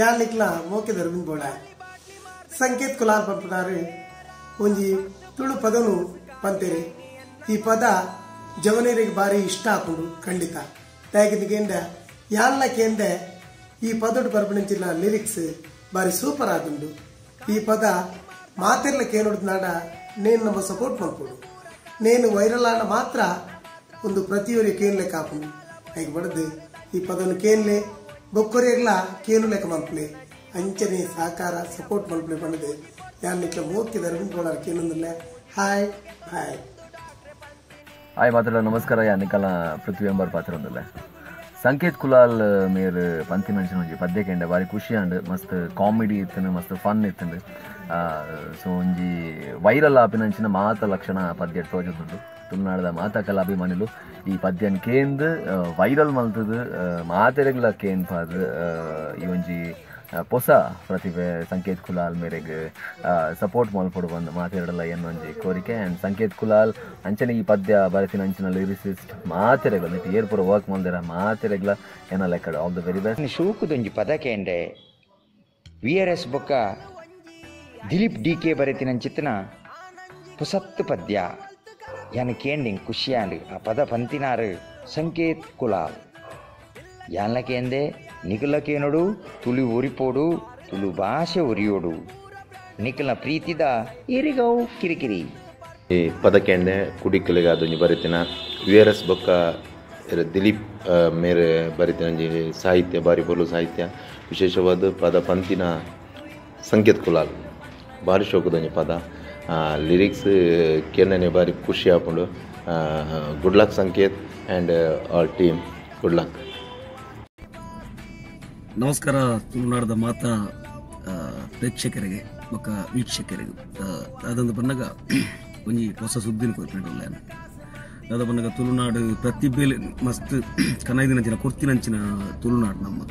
ಯಾನಿಕ್ಲ ಮೋಕೆ ದರ್ಬಿನ್ ಬೋಡ ಸಂಕೇತ್ ಕುಲಾಲ್ ಪನ್ಪುನಾರು ಒಂಜಿ ತುಳು ಪದನು ಪಂತೇರಿ. ಈ ಪದ ಜವನರಿಗೆ ಬಾರಿ ಇಷ್ಟ ಆಪುಂಡು ಖಂಡಿತ. ದಾಯೆಗಿಂದ ಯಾನ್ಲ ಕೇಂದೆ ಈ ಪದಡು ಬರ್ಪಣಂಚಿನ ಲಿರಿಕ್ಸ್ ಬಾರಿ ಸೂಪರ್ ಆದುಂಡು. ಈ ಪದ ಮಾತೆರ್ಲ ಕೇನೊಡ್ದು ನಾಡ ನೇನು ನಮ್ಮ ಸಪೋರ್ಟ್ ಮಲ್ಪೊಡು. ನೇನು ವೈರಲ್ ಆಂಡ ಮಾತ್ರ ಒಂದು ಪ್ರತಿಯೊರಿ ಕೇನ್ಲೆಕ್ಕ ಆಪುಂಡು. ಐಕ್ ಬಡದು ಈ ಪದನು ಕೇನ್ಲೆ ಬೊಕ್ಕೊರಿಯರ್ಲ ಕೇನು ಲೆಕ್ಕ ಮಲ್ಪಲೆ ಅಂಚನೆ ಸಹಕಾರ ಸಪೋರ್ಟ್ ಮಲ್ಪಲೆ ಪಂಡದು ಯಾನ್ ನಿಕ್ಲ ಮೋಕೆ ದರ್ಬಿನ್ ಬೋಡಾರ್ ಕೇನೊಂದುಲ್ಲೆ. ಹಾಯ್ ಹಾಯ್ ಹಾಯ್ ಮಾತ್ರ ನಮಸ್ಕಾರ. ಯಾನಿಕಲ ಪೃಥ್ವಿ ಅಂಬರ್ ಪಾತ್ರ ಒಂದಲ್ಲ ಸಂಕೇತ್ ಕುಲಾಲ್ ಮೇರ್ ಪಂತಿನಂಚಿನ ಒಂಜಿ ಪದ್ಯ ಕೇಂಡ ಬಾರಿ ಖುಷಿ ಆಂಡ್. ಮಸ್ತ್ ಕಾಮಿಡಿ ಇತ್ತನು, ಮಸ್ತ್ ಫನ್ ಇತ್ತನು. ಸೊ ಒಂಜಿ ವೈರಲ್ ಆಪಿನಂಚಿನ ಮಾತ ಲಕ್ಷಣ ಪದ್ಯ ತೋಜುಂಡು. ತುಳುನಾಡದ ಮಾತ ಕಲಾಭಿಮಾನಿಲು ಈ ಪದ್ಯನ್ ಕೇಂದ್ ವೈರಲ್ ಮಲ್ತದು ಮಾತೆರೆಗ್ಲ ಕೇನ್ಪಾದ್ ಈ ಒಂಜಿ ಪೊಸ ಪ್ರತಿಭೆ ಸಂಕೇತ್ ಕುಲಾಲ್ ಮೇರೆಗ್ ಸಪೋರ್ಟ್ ಮಲ್ಪೊಡು ಬಂದು ಮಾತೆರಡಲ ಎನ್ನೊಂಜಿ ಕೋರಿಕೆ. ಆ್ಯಂಡ್ ಸಂಕೇತ್ ಕುಲಾಲ್ ಅಂಚನೆ ಈ ಪದ್ಯ ಬರತಿನ ಅಂಚಿನ ಲಿರಿಸಿಸ್ಟ್ ಮಾತೆರೆಗ್ಲ ನೆಟ್ ಏರ್ಪುರ ವರ್ಕ್ ಮಲ್ದಿರ ಮಾತೆರೆಗ್ಲ ಏನ ಲೆಕ್ಕಡು ಆಲ್ the very best. ಶೂಕುದೊಂಜಿ ಪದ ಕೇಂಡೆ we are S ಬೊಕ್ಕ ದಿಲೀಪ್ ಡಿ ಕೆ ಬರೆತಿನಂಚಿತ್ತನ ಪುಸತ್ತು ಪದ್ಯ ಯಾನ್ ಕೇಂಡಿಂಗ್ ಖುಷಿಯಾಂಡ್. ಆ ಪದ ಪಂತಿನಾರು ಸಂಕೇತ್ ಕುಲಾಲ್. ಯಾನ್ಲ ಕೇಂದೆ ನಿಕುಲ ಕೇನೋಡು ತುಳು ಉರಿಪೋಡು ತುಳು ಭಾಷೆ ಉರಿಯೋಡು ನಿಕುಲ ಪ್ರೀತಿದ ಎರಿಗೌ ಕಿರಿಕಿರಿ. ಈ ಪದ ಕೇಂಡೆ ಕುಡಿಕಲಿಗೆ ಅದೊಂಜಿ ಬರೆತಿನ we are S ಬೊಕ್ಕ ದಿಲೀಪ್ ಮೇರೆ ಬರೆತಿನಂಜಿ ಸಾಹಿತ್ಯ ಬಾರಿ ಪೊರ್ಲು ಸಾಹಿತ್ಯ. ವಿಶೇಷವಾದ ಪದ ಪಂತಿನ ಸಂಕೇತ್ ಕುಲಾಲ್ ಬಾರಿ ಶೋಕದೊಂಜಿ ಪದ. ಲಿರಿಕ್ಸ್ ಕೇಂಡನೆ ಬಾರಿ ಖುಷಿ ಆಪುಂಡು. Good luck Sanket and all team, good luck. ನಮಸ್ಕಾರ ತುಳುನಾಡದ ಮಾತಾ ಪ್ರೇಕ್ಷಕರಿಗೆ ಬೊಕ್ಕ ವೀಕ್ಷಕರಿಗೆ. ಅದೊಂದು ಬನ್ನಗ ಒಂಜಿ ಹೊಸ ಸುದ್ದಿನ ಕೊರ್ಪಿನಲ್ಲ. ಅದ ಬನ್ನಗ ತುಳುನಾಡು ಪ್ರತಿಭೆ ಮಸ್ತ್ ಕನೈದಿನಂಚಿನ ಕೊರ್ತಿನಂಚಿನ ತುಳುನಾಡು ನಮ್ಮ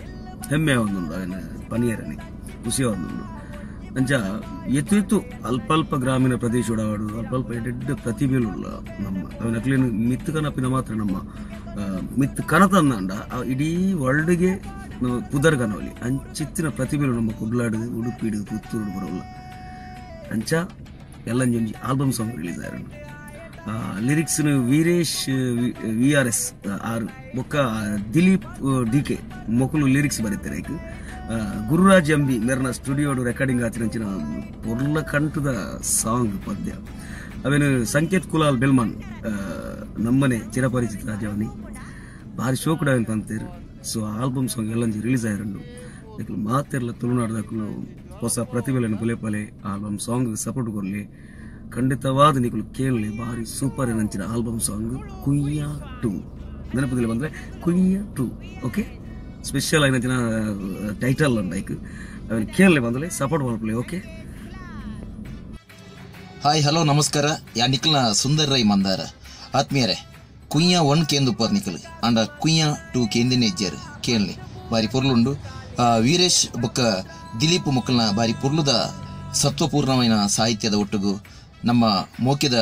ಹೆಮ್ಮೆ ಒಂದುಂಡು, ಅದನ್ನ ಪನಿಯರನೆ ಖುಷಿ ಒಂದುಂಡು. ಅಂಚ ಎತ್ತು ಎತ್ತು ಅಲ್ಪ ಅಲ್ಪ ಗ್ರಾಮೀಣ ಪ್ರದೇಶ ಅಲ್ಪ ಅಲ್ಪ ಎಡ್ಡೆ ಪ್ರತಿಭೆಲುಲ್ಲ ನಮ್ಮ ಅವನ ಅಕ್ಲೇನು ಮಿತ್ತು ಕನಪಿನ ಮಾತ್ರ ನಮ್ಮ ಮಿತ್ತು ಕನ ತಂದಂಡ ಇಡೀ ವರ್ಲ್ಡ್ಗೆ ನಮ್ಮ ಪುದರ್ ಕನವಲಿ ಅಂಚಿತ್ತಿನ ಪ್ರತಿಭೆಲು ನಮ್ಮ ಕುಡ್ಲಾಡು ಉಡುಪಿಡು ಪುತ್ತೂರು ಬರೋಲ್ಲ. ಅಂಚ ಎಲ್ಲಂಜೊಂಜಿ ಆಲ್ಬಮ್ ಸಾಂಗ್ ರಿಲೀಸ್ ಆಯಿರು. ಲಿರಿಕ್ಸ್ನು ವೀರೇಶ್ we are S ಆರು ಬೊಕ್ಕ ದಿಲೀಪ್ ಡಿ ಕೆ ಮೊಕಲು ಲಿರಿಕ್ಸ್ ಬರೀತಾರೆ. ಐಕ್ ಗುರುರಾಜ್ ಎಂಬಿ ಮೇರ್ನ ಸ್ಟುಡಿಯೋಡು ರೆಕಾರ್ಡಿಂಗ್ ಆಚಿನಂಚಿನ ಪೊರ್ಲ ಕಂಠದ ಸಾಂಗ್ ಪದ್ಯ. ಅವೇನು ಸಂಕೇತ್ ಕುಲಾಲ್ ಬೆಲ್ಮಾನ್ ನಮ್ಮನೆ ಚಿರಪರಿಚಿತ ರಾಜವನಿ ಭಾರಿ ಶೋಕುಡ ಅಂತ ಅಂತೀರು. ಸೊ ಆಲ್ಬಮ್ ಸಾಂಗ್ ಎಲ್ಲಂಜಿ ರಿಲೀಸ್ ಆಯಿರಂಡು. ಯಾಕಂದ್ರೆ ಮಾತೆರ್ಲ ತುಳುನಾಡದಕ್ಕೂ ಹೊಸ ಪ್ರತಿಭೆಗಳನ್ನು ಬುಲೆಪಲೆ ಆಲ್ಬಮ್ ಸಾಂಗ್ ಸಪೋರ್ಟ್ ಕೊರಲಿ ಖಂಡಿತವಾದ ನಿಕಲು ಕೇಳಲಿ. ಭಾರಿ ಸೂಪರ್ ಏನಂಚಿನ ಆಲ್ಬಮ್ ಸಾಂಗ್ ಕುಯ್ಯ 2 ನೆನಪದಲ್ಲಿ ಬಂದರೆ ಕುಯ್ಯ 2 ಓಕೆ ಸ್ಪೆಷಲ್ ಆಗಿನ ಟೈಟಲ್ ಲೈಕ್ ಅವನು ಕೇಳಲಿ ಬಂದಲೆ ಸಪೋರ್ಟ್ ಮಾಡ್ಕೊಳ್ಳಿ. ಓಕೆ ಹಾಯ್ ಹಲೋ ನಮಸ್ಕಾರ. ಯಾ ನಿಖಲ್ನ ಸುಂದರ್ ರೈ ಮಂದಾರ. ಆತ್ಮೀಯರೇ, ಕುಯ್ಯ 1 ಕೇಂದು ಪರ್ ನಿಖಲ್ ಅಂಡ ಕುಯ್ಯ 2 ಕೇಂದಿನೇ ಇಜ್ಜಾರು ಕೇಳಲಿ ಬಾರಿ ಪೊರ್ಲುಂಡು. ವೀರೇಶ್ ಬೊಕ್ಕ ದಿಲೀಪ್ ಮುಕ್ಕಲ್ನ ಬಾರಿ ಪೊರ್ಲುದ ಸತ್ವಪೂರ್ಣమైన ಸಾಹಿತ್ಯದ ಒಟ್ಟುಗು ನಮ್ಮ ಮೋಕೆದ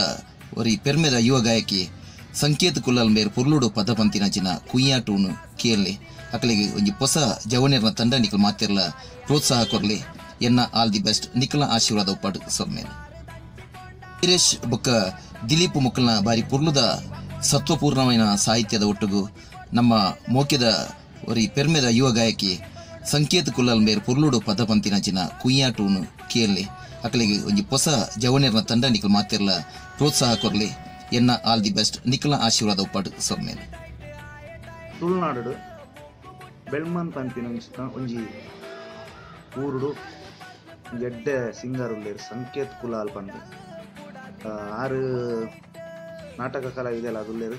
ಒರಿ ಪೆರ್ಮೆದ ಯುವ ಗಾಯಕಿ ಸಂಕೇತ್ ಕುಲಾಲ್ ಮೇರ್ ಪೊರ್ಲುಡು ಪದ ಪಂತಿನಂಚಿನ ಕುಯ್ಯ 2 ಕೇಳಲಿ. ಅಕಲಿಗೆ ಒಂಜಿ ಪೊಸ ಜವನೇರ್ನ ತಂಡ ನಿಖಲ್ ಮಾತಿರ್ಲ ಪ್ರೋತ್ಸಾಹ ಕೊರ್ಲಿ. ಎನ್ನ ಆಲ್ the best. ನಿಖಲ್ನ ಆಶೀರ್ವಾದ ಉಪ್ಪಾಡು ಸೊರ್ಮೇಲೆ. ವೀರೇಶ್ ಬೊಕ್ಕ ದಿಲೀಪ್ ಮುಕ್ಕಲ್ನ ಬಾರಿ ಪೊರ್ಲುದ ಸತ್ವಪೂರ್ಣమైన ಸಾಹಿತ್ಯದ ಒಟ್ಟುಗು ನಮ್ಮ ಮೋಕೆದ ಒರಿ ಪೆರ್ಮೆದ ಯುವ ಗಾಯಕಿ ಸಂಕೇತ್ ಕುಲಾಲ್ ಮೇರ್ ಪೊರ್ಲುಡು ಪದ ಪಂತಿನಂಚಿನ ಕುಯ್ಯ 2 ಕೇಳಲಿ. ಅಕಲಿಗೆ ಒಂಜಿ ಪೊಸ ಜವನೇರ್ನ ತಂಡ ನಿಖಲ್ ಮಾತಿರ್ಲ ಪ್ರೋತ್ಸಾಹ ಕೊರ್ಲಿ. ಎನ್ನ ಆಲ್ the best. ನಿಖಲ್ನ ಆಶೀರ್ವಾದ ಉಪ್ಪಾಡು ಸೊರ್ಮೇಲೆ. ತುಳುನಾಡು ಬೆಳ್ಮನ್ ಪಂತಿನಂಚಿನ ಒಂಜಿ ಊರುಡು ಎಡ್ಡೆ ಸಿಂಗರ್ ಉಲ್ಲೇರು ಸಂಕೇತ್ ಕುಲಾಲ್ ಪಂದ್. ಆರು ನಾಟಕ ಕಲಾವಿದೆಲ್ಲ ಅದುಲ್ಲೇರು.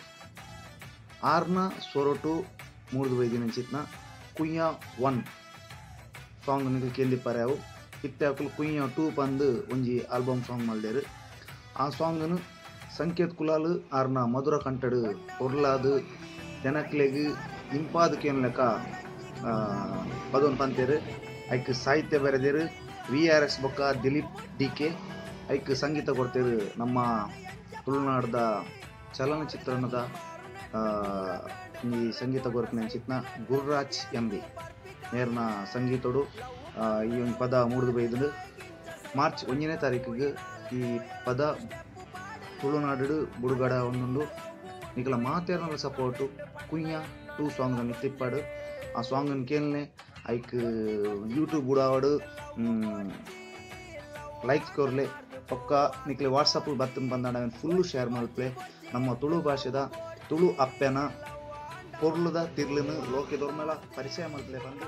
ಆರ್ನ ಸೊರಟು ಮೂರ್ದು ವೈದಿನಂಚಿತ್ನ ಕುಯ್ಯ 1 ಸಾಂಗ್ ನಿಖಲ್ ಕೇಂದಿಪ್ಪಾರೆ. ಅವು ಇತ್ತೆ ಅಕುಲು ಕುಯ್ಯ 2 ಪಂದ್ ಒಂಜಿ ಆಲ್ಬಮ್ ಸಾಂಗ್ ಮಲ್ದೇರು. ಆ ಸಾಂಗ್ನು ಸಂಕೇತ್ ಕುಲಾಲ್ ಆರ್ನ ಮಧುರ ಕಂಠಡು ಒರ್ಲಾದು ಜನಕ್ಲೆಗ್ ಇಂಪಾದ ಕೇನ್ಲೆಕ್ಕ ಪದೊನ್ ಪಂತೇರು. ಐಕ್ ಸಾಹಿತ್ಯ ಬರೆದೇರು we are S ಬೊಕ್ಕ ದಿಲೀಪ್ ಡಿ ಕೆ. ಐಕ್ ಸಂಗೀತ ಕೊಡ್ತೇರು ನಮ್ಮ ತುಳುನಾಡದ ಚಲನಚಿತ್ರಣದ ಈ ಸಂಗೀತ ಕೊರ್ಪಿನ ಚಿತ್ನ ಗುರುರಾಜ್ ಎಂ ಬಿ. ಮೇರ್ನ ಸಂಗೀತೊಡು ಈ ಒಂಜಿ ಪದ ಮೂಡ್ದು ಬೈದುಂಡು. ಮಾರ್ಚ್ 1ನೇ ತಾರೀಕಿಗೆ ಈ ಪದ ತುಳುನಾಡು ಬುಡುಗಡ ಒಂದುಂಡು. ನಿಕಲ ಮಾತೇರ್ನಲ ಸಪೋರ್ಟು ಕುಯ್ಯ 2 ಸಾಂಗ್ ಮಿತ್ತಿಪ್ಪಾಡು. ಆ ಸಾಂಗ್ ಕೇಳನೆ ಐಕ್ ಯೂಟ್ಯೂಬ್ ಬುಡಾವಡು ಲೈಕ್ಸ್ ಕೊರ್ಲೆ ಪಕ್ಕ ನಿಕ್ಲೆ ವಾಟ್ಸಪ್ ಬತ್ತನ್ ಬಂದಾಡ ಫುಲ್ಲು ಶೇರ್ ಮಲ್ಪ್ಲೆ. ನಮ್ಮ ತುಳು ಭಾಷೆದ ತುಳು ಅಪ್ಪೆನ ಪೊರ್ಲುದ ತಿರ್ಲುನು ಲೋಕೆ ದೊರ್ಮೆಲ ಪರಿಚಯ ಮಲ್ಪ್ಲೆ ಬಂದು.